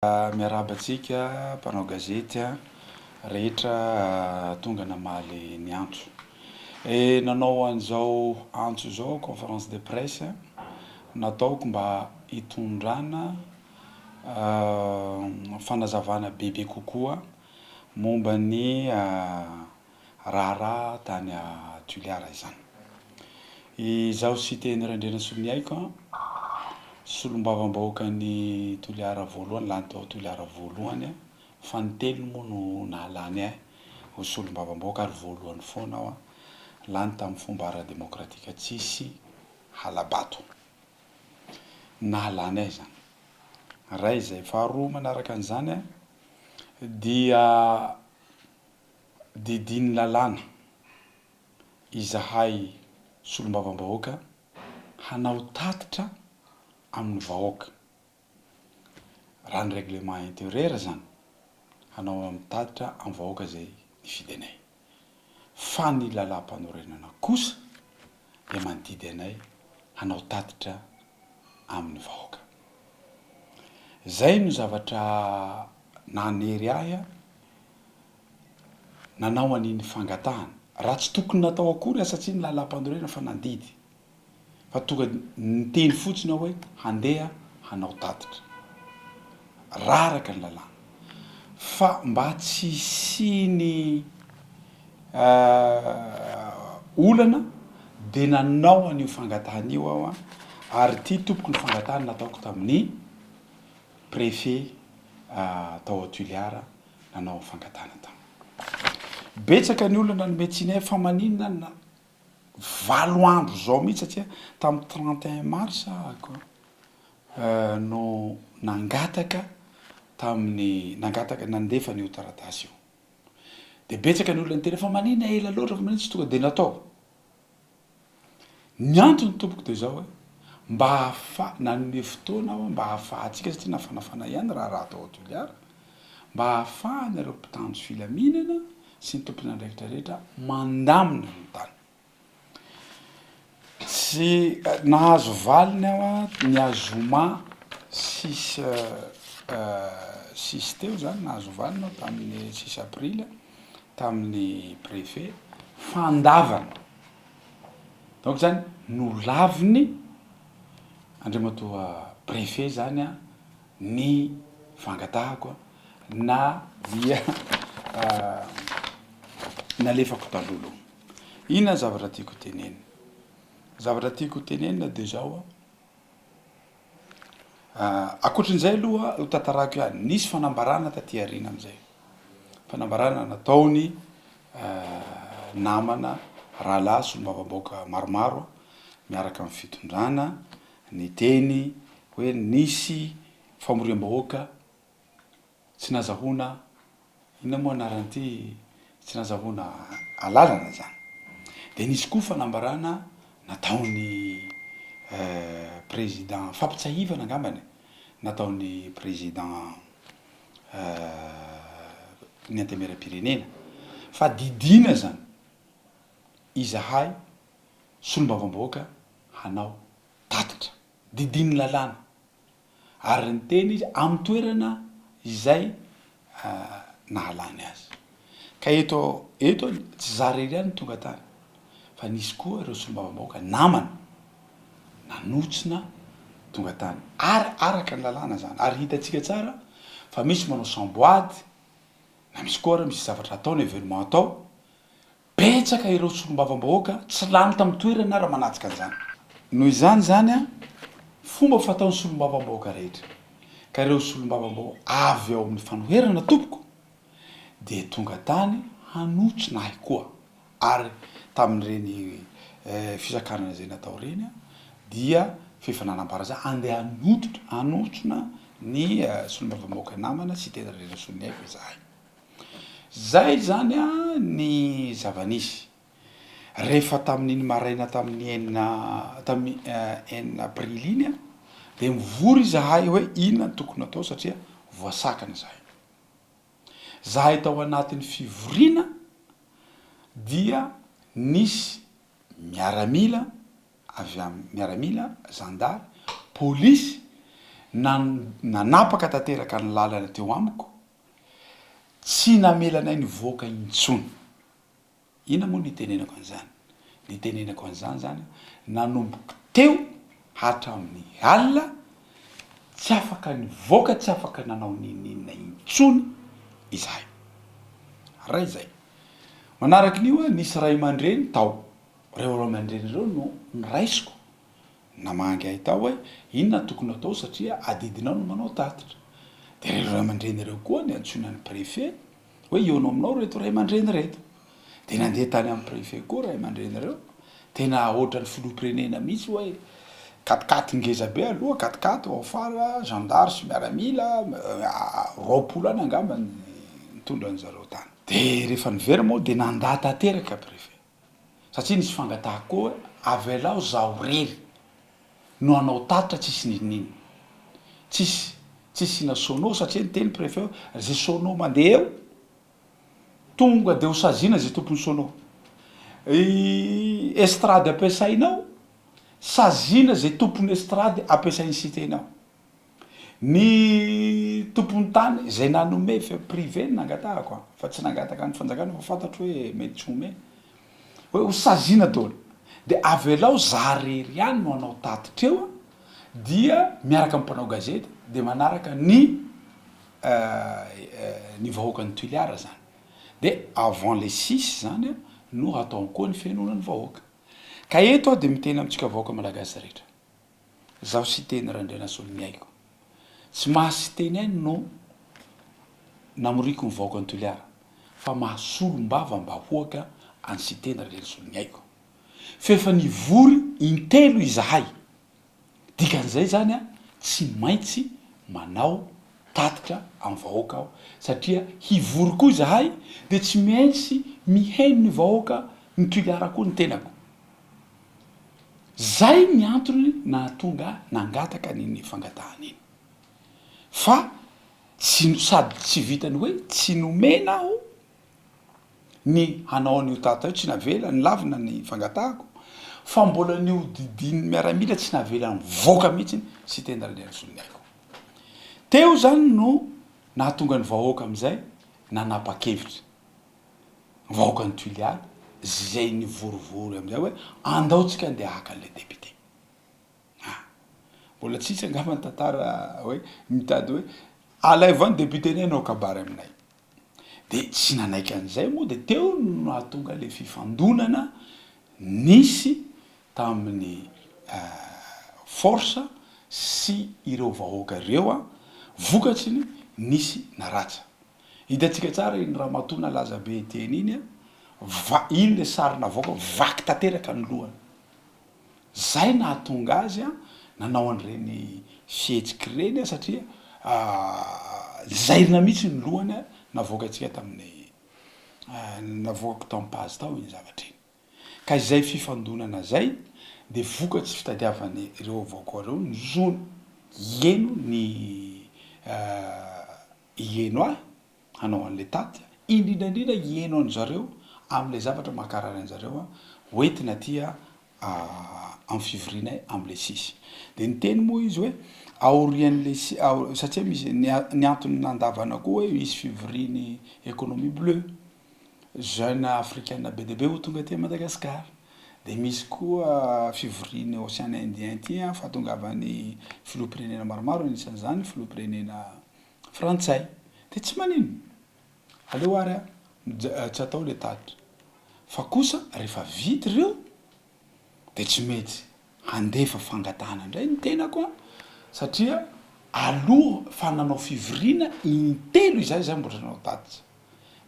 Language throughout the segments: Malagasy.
Miarahaba antsika mpanao gazety rehetra tonga namaly ny antso. Nanao an'izao antso izao conférence de presse nataoko mba hitondrana fanazavana bebe kokoa momba ny raharaha tany Toliara izany. Izaho Siteny Randrianasoloniaiko, solombavambahoakan'i Toliara voalohany, lany tao Toliara voalohany, fanintelony moa no nahalany ahy ho solombavambahoaka ary voalohany foana aho lany tamin'ny fomba ara-demokratika tsisy hala-bato. Nahalany ahy izany. Iray izay. Faharoa manaraka an'izany dia Didian'ny lalàna izahay solombavambahoaka hanao tatitra amin'ny vahoaka. Raha ny règlement intérieur izany, hanao amin'ny tatitra amin'ny vahoaka izay nifidy anay. Fa ny lalàmpanorenana kosa dia mandidy anay hanao tatitra amin'ny vahoaka. Izay no zavatra nanery ahy nanao an'iny fangatahana. Raha tsy tokony natao akory aza satria ny lalàmpanorenana efa nandidy fa tonga niteny fotsiny aho hoe handeha hanao tatitra. Raha araka ny lalàna. Fa mba tsy hisian'ny olana dia nanao an'io fangatahana io aho ary ity tompoko ny fangatahana nataoko tamin'ny préfet tao Toliara nanao fangatahana taminy. Betsaka ny olona nanome tsiny ahy fa maninona na valo andro izao mihitsy satria tamin'ny 31 mars ahako no nangataka tamin'ny nangataka nandefa an'io taratasy io. Dia betsaka ny olona niteny fa maninona ela loatra fa maninona tsy tonga dia natao. Ny antony tompoko dia izao hoe, mba ahafa, nanome fotoana aho mba ahafahantsika, satria nafanafana ihany raharaha tao Toliara, mba ahafahan'ireo mpitandro filaminana sy ny tompon'andraikitra rehetra mandamina ny tany. Tsy nahazo valiny aho ny azoma six six teo zany, nahazo valiny aho tamin'ny six april tamin'ny préfet, fandavana. Donc zany nolaviny Andriamatoa préfet zany an ny fangatahako na dia nalefako talohaloha. Inona ny zavatra tiako tenenina? Zavatra tiako tenenina de zao an, ankoatrin'izay aloha ho tantarako ihany, nisy fanambarana taty aoriana amizay, fanambarana nataony namana rahalahy solombavambahoaka maromaro miaraka amin'ny fitondrana niteny hoe nisy famoriam-bahoaka tsy nazahoana, inona moa anaran'ity, tsy nazahoana alalana izany. Dia nisy koa fanambarana nataon'ny président, fampitsahivana angambany e, nataon'ny président ny antemieram-pirenena fa didiana izany izahay solombavambahoaka hanao tatitra, didian'ny lalàna ary niteny izy amin'ny toerana izay nahalany azy. Ka eto eto tsy za irery ihany no tonga tany fa nisy koa ireo solombavambahoaka namana nanotsina tonga tany ary araka ny lalàna zany ary hitantsika tsara fa misy manao samboady na misy koa ary misy zavatra atao ny événement atao betsaka ireo solombavambahoaka tsy lany tamin'ny toerana ary manatrika an'izany noho izany zany a fomba fataon'ny solombavambahoaka rehetra ka ireo solombavambahoaka avy ao amin'ny fanoherana tompoko dia tonga tany hanotsina ahy koa Ary tamin'ireny fisakanana izay natao ireny dia f'efa nanambara za andeha hanototra hanotrona ny solombavambahoaka namana sy tena Randrianasoloniaiko izahay. Zay zany ny zava-nisy. Rehefa tamin'iny maraina tamin'ny enina tamin'ny enina aprily iny dia mivory izahay hoe inona no tokony atao satria voasakana izahay. Zahay tao anatin'ny fivoriana dia nisy miaramila avy amin'ny miaramila, zandary, polisy. Nanapaka tanteraka ny lalana teo amiko, tsy namela anay nivoaka intsony. Inona moa no itenenako an'izany? Ny itenenako an'izany zany, nanomboka teo hatramin'ny alina, tsy afaka nivoaka, tsy afaka nanao n'inon'inona intsony izahay. Ray izay. Manaraka an'io, nisy ray aman-dreny tao. Ireo ray aman-dreny ireo no noraisiko namangy ahy tao hoe inona no tokony atao satria adidinao no manao tatitra. Dia ireo ray aman-dreny ireo koa niantsoina ny préfet hoe hihaona aminao ireto ray aman-dreny ireto. Dia nandeha tany amin'ny préfet koa ray aman-dreny ireo, tena ohatran'ny filoham-pirenena mihitsy hoe quat-quat ngeza be aloha, quat-quat ao afara, gendarme sy miaramila, 20 any angamba ny nitondra an'zareo tany. Dia rehefa niverina moa dia nandà tanteraka préfet. Satria nisy fangatahako koa hoe avelao zaho rery no hanao tatitra tsisy ninoninona. Tsisy tsisy na sono satria niteny prefet hoe ze sono mandeha eo tonga de ho saziana ze tompon'ny sono. I estrade ampiasainao saziana ze tompon'ny estrade ampiasain'ny cité-nao. Ny tompon'ny tany izay nanome fa privé no nangatahako an, fa tsy nangataka ny fanjakana fa fantatro hoe mety tsy homena, hoe ho saziana daholo, dia avelao za rery ihany no hanao tatitra eo an, dia miaraka amin'ny mpanao gazety dia manaraka ny ny vahoakan'i Toliara zany, dia avant le six zany an no hatao koa ny fihainoana ny vahoaka. Ka eto aho dia miteny amintsika vahoaka malagasy rehetra, Zaho Siteny Randrianasoloniaiko. Tsy maha Siteny ahy no namoriako ny vahoakan'i Toliara fa maha solombavambahoaka an'i Siteny Randrianasoloniaiko. F'efa nivory intelo izahay. Dikan'izay izany aho tsy maintsy manao tatitra amin'ny vahoaka aho satria hivory koa izahay dia tsy maintsy mihaino ny vahoaka ny Toliara koa ny tenako. Zay ny antony nahatonga ahy nangataka an'iny fangatahana iny. Fa tsy sady tsy vitany hoe tsy nomena aho ny hanao an'io tata io, tsy navela, nilavina ny fangatahako, fa mbola nihodidin'ny miaramila tsy navela nivoaka mihitsy sy tena Randrianasoloniaiko. Teo zany no nahatonga ny vahoaka amin'izay nanapa-kevitra. Vahoakan'i Toliara zay nivorivory amizay hoe andao tsika andeha haka an'ilay député. Ah! Mbola tsisy angamba ny tantara hoe mitady hoe alaivo any député nay hanao kabary aminay. De tsy nanaiky an'izay moa de teo no nahatonga le fifandonana nisy tamin'ny force sy ireo vahoaka ireo an, vokatry ny nisy naratsa. Hitantsika tsara iny ramatoa nalaza be teny iny an, va- iny le sary navoaka, vaky tanteraka ny lohany. Zay nahatonga azy an nanao an'ireny fihetsika ireny an satria zairina mihitsy ny lohany an, navoakantsika tamin'ny navoakako tamin'ny page tao iny zavatra iny. Ka izay fifandonana izay dia vokatry fitadiavan'ireo vahoaka ireo ny zony hieno ny hieno ahy hanao an'ilay tatitra, indrindra indrindra hieno an-dry zareo amin'ilay zavatra mankarary an-jareo ho entina aty amin'ny fivorianay amin'ilay sisy. Dia niteny moa izy hoe aorian'ilay si- satria misy ny ny antony nandavana koa hoe hisy fivorian'ny économie bleue, jeune africaine be dia be ho tonga aty Madagascar, dia misy koa fivorian'ny Ocean Indien ity an, fahatongavan'ny filoham-pirenena maromaro anisan'izany filoham-pirenena frantsay, dia tsy maninona, aleo ary an, tsy atao le tatitra, fa kosa rehefa vita ireo dia tsy mety handefa fangatahana indray ny tenako an, satria aloha fa nanao fivoriana intelo izay zay mbola tsy nanao tatitra,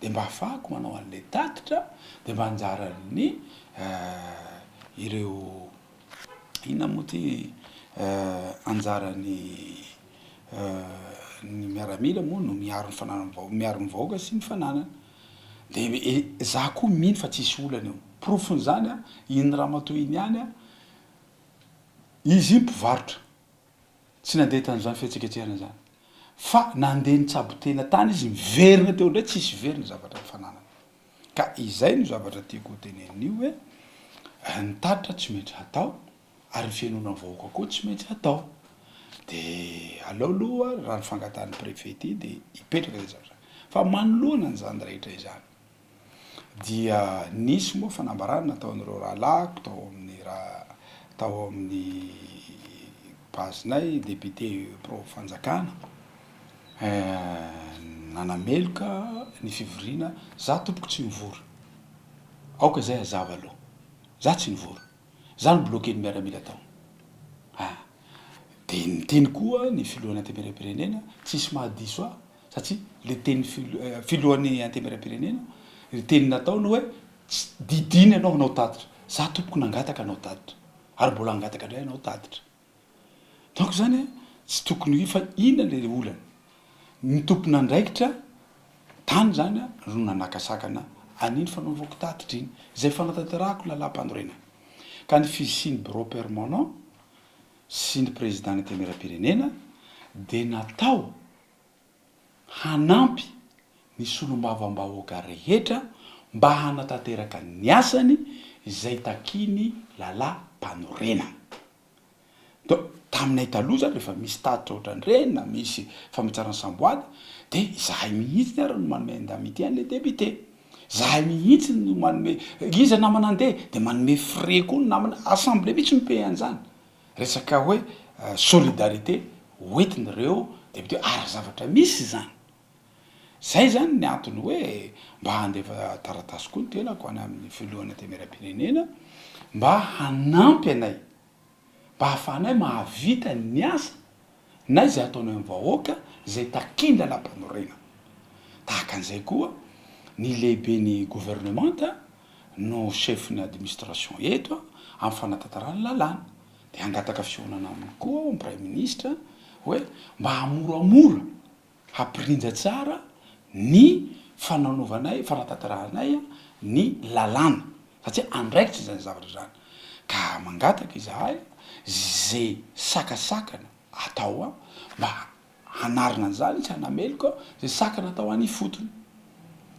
dia mba ahafahako manao an'ilay tatitra dia mba anjaran'ny ireo inona moa ty anjaran'ny ny miaramila moa no miaro ny fananany vahoaka, miaro ny vahoaka sy ny fananany, de za koa mino fa tsisy olana eo, porofon'izany an, iny ramatoa iny ihany an, izy iny mpivarotra, tsy nandeha tamin'izany fihetsiketsehana izany, fa nandeha nitsabo tena tany izy, niverina teo indray tsisy very ny zavatra fananany, ka izay no zavatra tiako ho tenenina io hoe, ny tatitra tsy maintsy hatao, ary ny fihainoana ny vahoaka koa tsy maintsy hatao. De aleo aloha raha ny fangatahan'ny préfet ity de hipetraka zay zavatra zay. Fa manoloana an'izany rehetra izany dia nisy moa fanambarana nataon'ireo rahalahiko tao amin'ny ra- tao amin'ny base-nay député pro fanjakana nanameloka ny fivoriana, za tompoko tsy mivory, aoka zay hazava aloha, za tsy nivory. Za no bloquer-n'ny miaramila tao. Ah. De niteny koa ny filohan'ny antenimierampirenena, tsisy mahadiso ahy satria le tenin'ny filo- filohan'ny antenimierampirenena, ny teny nataony hoe tsy didiana ianao hanao tatitra. Za tompoko nangataka hanao tatitra ary mbola hangataka indray hanao tatitra. Donc zany tsy tokony fa inona le olana? Ny tompon'andraikitra tany zany no nanakasakana an'iny fanaovako tatitra iny, izay fanatanterahako lalàmpanorenana. Ka ny fisian'ny bureau permanent sy ny président ny antenimierampirenena dia natao hanampy ny solombavambahoaka rehetra mba hanatanteraka ny asany izay takian'ny lalàmpanorenana. Donc taminay taloha zany rehefa misy tatitra ohatran'ireny na misy famantarana samboady de izahay mihitsy ary no manome indemnité an'le député, zahay mihitsy no manome, iza namana andeha de manome frais koa ny namana, assemblée mihitsy mi-payer an'izany, resaka hoe solidarité hoentin'ireo député ary zavatra misy izany, zay zany ny antony hoe mba handefa taratasy koa ny tenako any amin'ny filohan'ny antenimierampirenena mba hanampy anay mba hahafahanay mahavita ny asa na izay ataonay amin'ny vahoaka izay takian'ny lalàmpanorenana. Tahaka an'izay koa, ny lehiben'ny governemanta no chef-n'ny administration eto amin'ny fanatanterahana ny lalàna. Dia hangataka fihaonana aminy koa aho, amin'ny praiminisitra, hoe mba hamoramora Hampirindra tsara ny fananaovanay, fanatanterahanay ny lalàna satria andraikitra izany zavatra izany ka mangataka izahay ze sakasakana atao mba hanarina an'izany sy hanameloka ze sakana atao any ifotony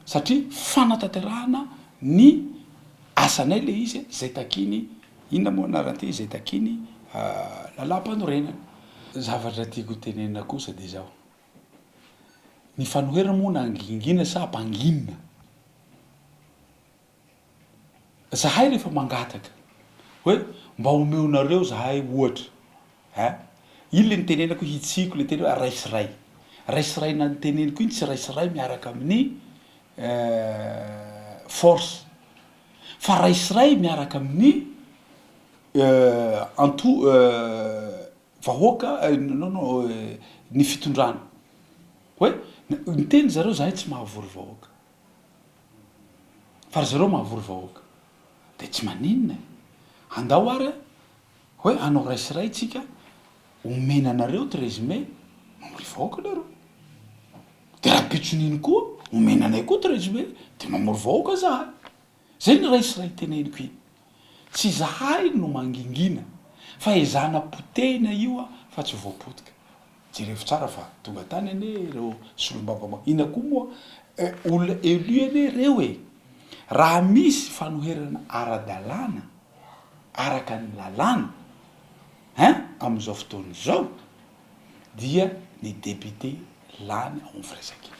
satria fanatanterahana ny asanay le izy zay takiny inona moa anaran'ity zay takiny lalàmpanorenana. Zavatra tiako tenenina kosa de zao, ny fanoherana moa nangingina sa ampanginina? Zahay rehefa mangataka hoe mba omeonareo zahay ohatra ein, iny le nitenenako hoe hitsiko le teny hoe ray sy ray, ray sy ray niteneniko iny tsy ray sy ray miaraka amin'ny force fa ray sy ray miaraka amin'ny Anto vahoaka non non ny fitondrana hoe niteny zareo zahay tsy mahavory vahoaka fa ry zareo mahavory vahoaka de tsy maninona e andao ary hoe hanao ray sy ray tsika omena anareo 13 mai mamory vahoaka nareo de rahampitson'iny koa omena anay koa 13 mai de mamory vahoaka zahay Zay ny ray sy ray teneniko iny. Tsy izahay no mangingina fa ezahana potehina io fa tsy voapotika. Jerevo tsara fa tonga tany anie ireo solombavambahoaka. Inona koa moa olona élu anie ireo e! Raha misy fanoherana ara-dalàna araka ny lalàna hein amin'izao fotoana izao dia ny député lany ao amin'ny firaisankina.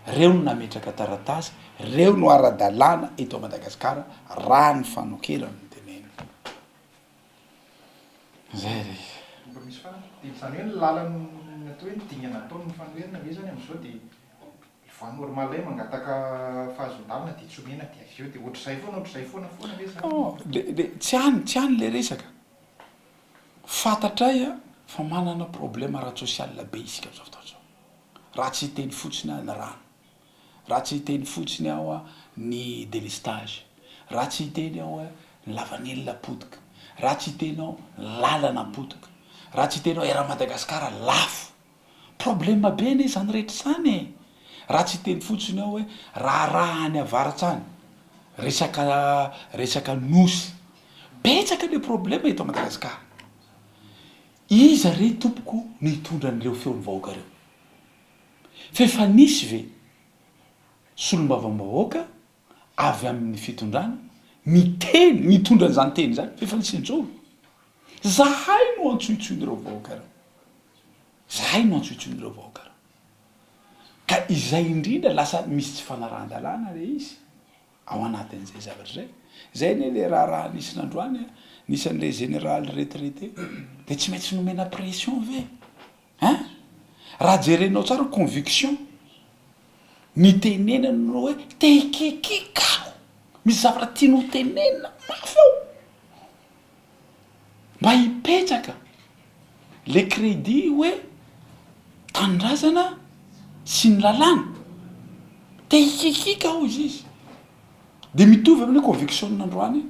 Reo no nametraka taratasy, reo no ara-dalàna eto Madagasikara raha ny fanoherana no tenenina. Zay re. Mba misy farany. Dia izany hoe ny lalana atao hoe ny dingana ataon'ny fanoherana ve izany amin'izao dia voie normale hoe mangataka fahazoan-dalana dia tsy omena dia avy eo dia ohatr'izay foana ohatr'izay foana foana ve izany? Non, le le tsy any tsy any le resaka. Fantatray fa manana problème ara-tsosial be isika amin'izao fotoana izao. Raha tsy hiteny fotsiny aho ny rano, raha tsy hiteny fotsiny aho ny délestage, raha tsy hiteny aho ny lavanila potika, raha tsy hiteny aho ny lalana potika, raha tsy hiteny aho Air Madagascar lafo. Problème be anie izany rehetra izany e! Raha tsy hiteny fotsiny aho hoe raharaha any avaratra any, resaka resaka nosy. Betsaka le problème eto Madagascar. Iza re tompoko no hitondra an'ireo feon'ny vahoaka ireo? F'efa nisy ve solombavambahoaka avy amin'ny fitondrana miteny, mitondra an'izany teny izany? F'efa nisy nijoro? Zahay no antsointsoin'ireo vahoaka ireo. Zahay no antsointsoin'ireo vahoaka ireo. Ka izay indrindra lasa misy tsy fanarahan-dalàna le izy ao anatin'izay zavatra izay. Izay anie le raharaha nisy nandroany a, nisy an'le général retraité de tsy maintsy nomena pression ve? Hein? Raha jerenao tsara conviction nitenenany hoe te hikiakiaka aho, misy zavatra tiany ho tenenina mafy ao. Mba hipetraka le crédit hoe tanindrazana sy ny lalàna, te hikiakiaka hozy izy, de mitovy amin'ny conviction nandroany iny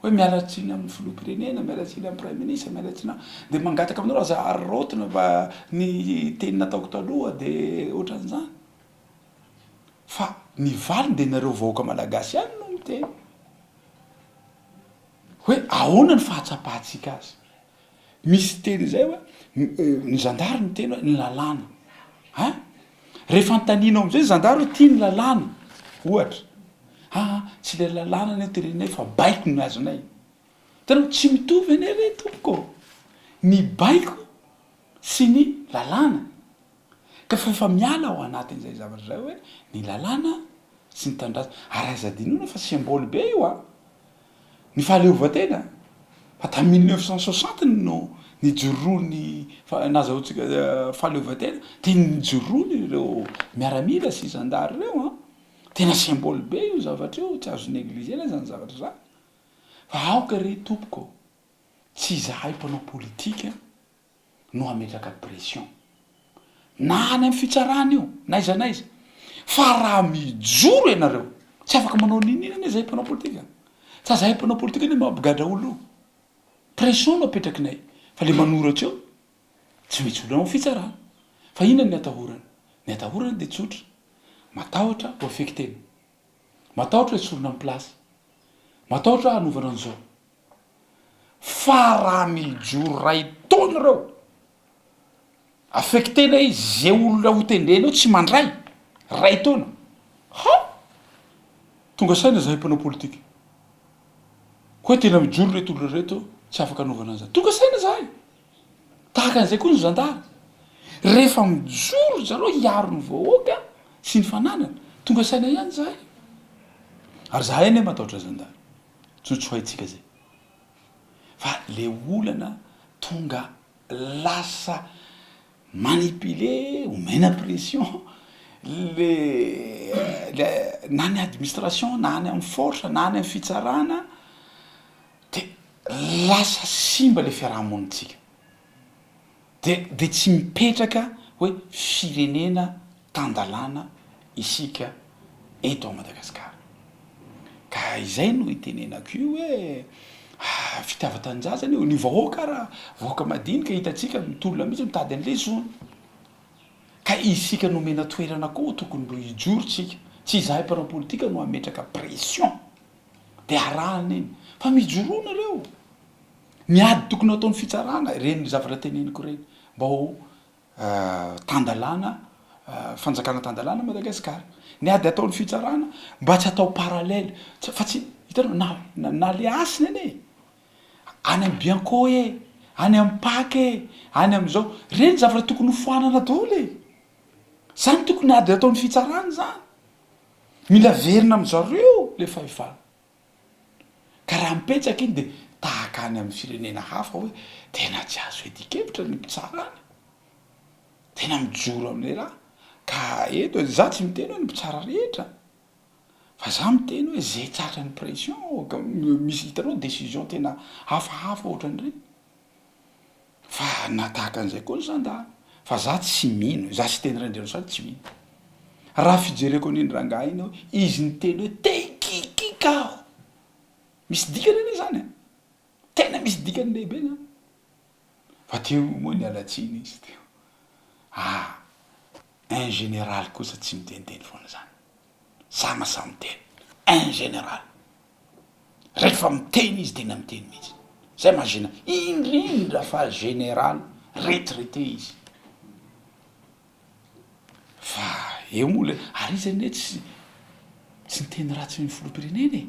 hoe miala tsiny amin'ny filoham-pirenena, miala tsiny amin'ny praiminisitra, miala tsiny am-, de mangataka aminareo aza araraotina fa ny teny nataoko taloha de ohatran'izany, fa ny valiny de nareo vahoaka malagasy ihany no miteny. Hoe ahoana ny fahatsapantsika azy? Misy teny izay hoe, ny zandary miteny hoe ny lalàna. Hein? Rehefa anontanianao amin'izay ny zandary hoe ity ny lalàna, ohatra. Aa, tsy ilay lalàna anie teneninay fa baiko no azonay. Hitanao, tsy mitovy anie re tompoko ô! Ny baiko sy ny lalàna. Ka fa efa miala ao anatin'izay zavatra izay hoe ny lalàna sy ny tanindrazana. Ary aza adinoina fa symbole be io an! Ny fahaleovantena fa tamin'ny 1960 no nijoroan'ny nazahoantsika fahaleovantena dia nijoroany ireo miaramila sy zandary ireo an! Tena symbole be io zavatra io, tsy azo negligena izany zavatra izany. Fa aoka re tompoko, tsy izahay mpanao politika no hametraka pression. Na any amin'ny fitsarana io, na aiza na aiza. Fa raha mijoro ianareo, tsy afaka manao n'inon'inona anie zahay mpanao politika. Sa zahay mpanao politika anie mampigadra olona io. Pression no apetrakinay, fa le manoratra eo, tsy maintsy olona ao amin'ny fitsarana. Fa inona ny atahorana? Ny atahorana dia tsotra, matahotra ho affecter-na. Matahotra esorina amin'ny place. Matahotra hanovana an'izao. Fa raha mijoro ray taona ireo, affectena izy, ze olona ho tendrena eo tsy mandray, ray taona, ha! Tonga saina zahay mpanao politika, hoe tena mijoro reto olona reto, tsy afaka anaovana an'izany, tonga saina zahay, tahaka an'izay koa ny zandary, rehefa mijoro ry zareo hiaro ny vahoaka sy ny fananany, tonga saina ihany zahay, ary zahay anie matahotra zandary. Tsotsoaintsika zay fa le olana tonga lasa manipuler, omena pression le le na ny administration na any am force na any am fitsarana de lasa simba le fiarahamonintsika. De de tsy mipetraka hoe firenena tan-dalàna isika eto à Madagasikara. Ka izay no itenenako io hoe fitiavan-tanindrazana io, ny vahoaka ara vahoaka madinika hitantsika mitolona mihitsy mitady an'le zony. Ka isika nomena toerana koa tokony mbo hijoro tsika, tsy izahay mpanao politika no hametraka pression de arahana iny fa mijoroa nareo. Ny ady tokony ataon'ny fitsarana, ireny zavatra teneniko ireny, mba ho tan-dalàna, fanjakana tan-dalàna Madagasikara. Ny ady ataon'ny fitsarana mba tsy atao parallèle, fa tsy, hitanao, na na le hasina anie e, any amin'ny Bianco e, any amin'ny Pac e, any amin'izao, ireny zavatra tokony ho foanana daholo e! Zany tokony ady ataon'ny fitsarana zany, mila averina amin-jareo le fahefana. Ka raha mipetraka iny dia tahaka any amin'ny firenena hafa hoe tena tsy azo iadian-kevitra ny mpitsara any. Tena mijoro amin'ilay raha. Ka eto, za tsy miteny hoe ny mpitsara rehetra, fa za miteny hoe ze tratran'ny pression, ka misy hitanao décision tena hafahafa ohatran'ireny. Fa na tahaka an'izay koa ny zandary. Fa za tsy mino, za Siteny Randrianasolo tsy mino. Raha fijereko an'iny rangahy iny hoe izy niteny hoe te hikiakiaka aho. Misy dikany anie zany e. Tena misy dikany lehibe zany. Fa teo moa niala tsiny izy teo. Ah, un général kosa tsy miteniteny foana zany. Sama samy miteny. Un général. Rehefa miteny izy tena miteny mihitsy. Zay maha général. Indrindra fa général retraité izy. Fa eo moa le, ary izy anie tsy tsy niteny ratsy ny filoham-pirenena e.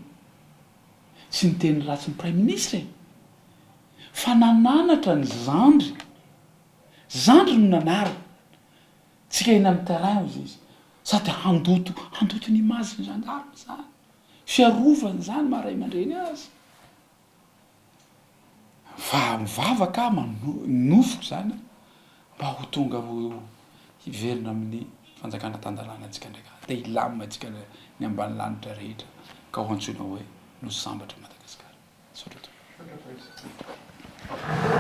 Tsy niteny ratsy ny praiminisitra e. Fa nananatra ny zandry. Zandry no nanarina. Tsika eny amin'ny terrain hozy izy. Sady handoto handoto ny image ny gendarme zany. Fiarovany zany maha ray aman-dreny azy. Fa mivavaka aho mano- nofiko zany mba ho tonga ho hiverina amin'ny fanjakana tan-dalàna antsika ndraika. Te hilamina antsika ny ambany lanitra rehetra ka ho antsoina hoe Nosy Sambatra Madagasikara. Misaotra tompoko. Misaotra Président.